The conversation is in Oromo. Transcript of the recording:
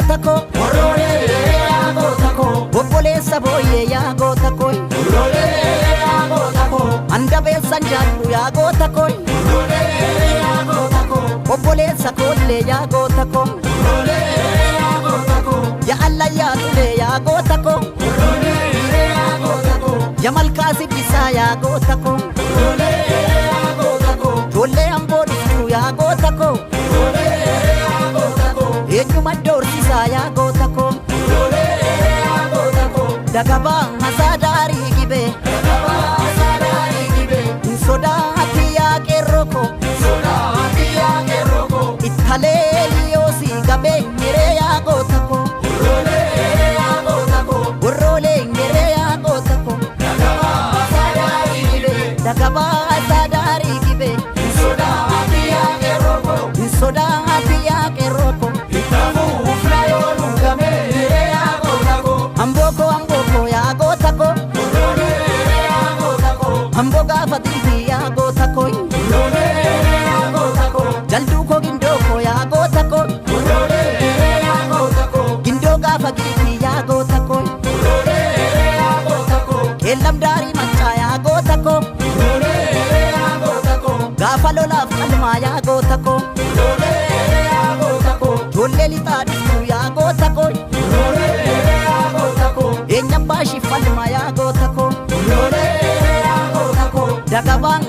goota koo. Oroolee yaa goota koo. Obboleessa booyyee yaa goota koo. Oroolee yaa goota koo. Handabeessan jaallu yaa goota koo. Oroolee yaa goota koo. Obboleessa koollee yaa goota koo. Oroolee yaa goota koo. Yaa allayyaa tulee yaa goota koo. Oroolee yaa goota koo. Yaa malkaa siddisaa yaa goota koo. Oroolee yaa goota koo. Ijoollee amboo dhuftuu yaa goota koo. Oroolee yaa goota koo. Eenyuma doorsisaa yaa goota koo. Oroolee yaa goota koo. Dagabaa masaa daarii gibee. Dagabaa sadaarii gibee. Hin sodaati yaa qeerroo koo. Sodaati yaa qeerroo koo. Ittalee liyoosii gabee ngeree yaa goota koo. Oroolee yaa goota koo. Worroolee ngeree yaa goota koo. Dagabaa sadaarii gibee. Dagabaa sadaarii gibee. Sodaati yaa qeerroo koo. Hin sodaati yaa qeerroo koo. Itti yoo dhugamee yaa goota koo. Amboo koo amboo koo yaa goota koo. Oroolee yaa goota koo. Amboo gaafa dilbii yaa goota koo. Oroolee yaa goota koo. Jalduu koo gindoo koo yaa goota koo. Oroolee yaa goota koo. Gindoo gaafa giifii yaa goota koo. Oroolee yaa goota koo. Keellam daarii maccaa yaa goota koo. Oroolee yaa goota koo. Gaafa lolaaf qalmaa yaa goota koo. Oroolee yaa goota koo. Ijoollee lixaa dhuftuu yaa goota koo. Oroolee yaa goota koo. Eenyam baashiif falmaa yaa goota koo. Oroolee yaa goota koo. Dagabaan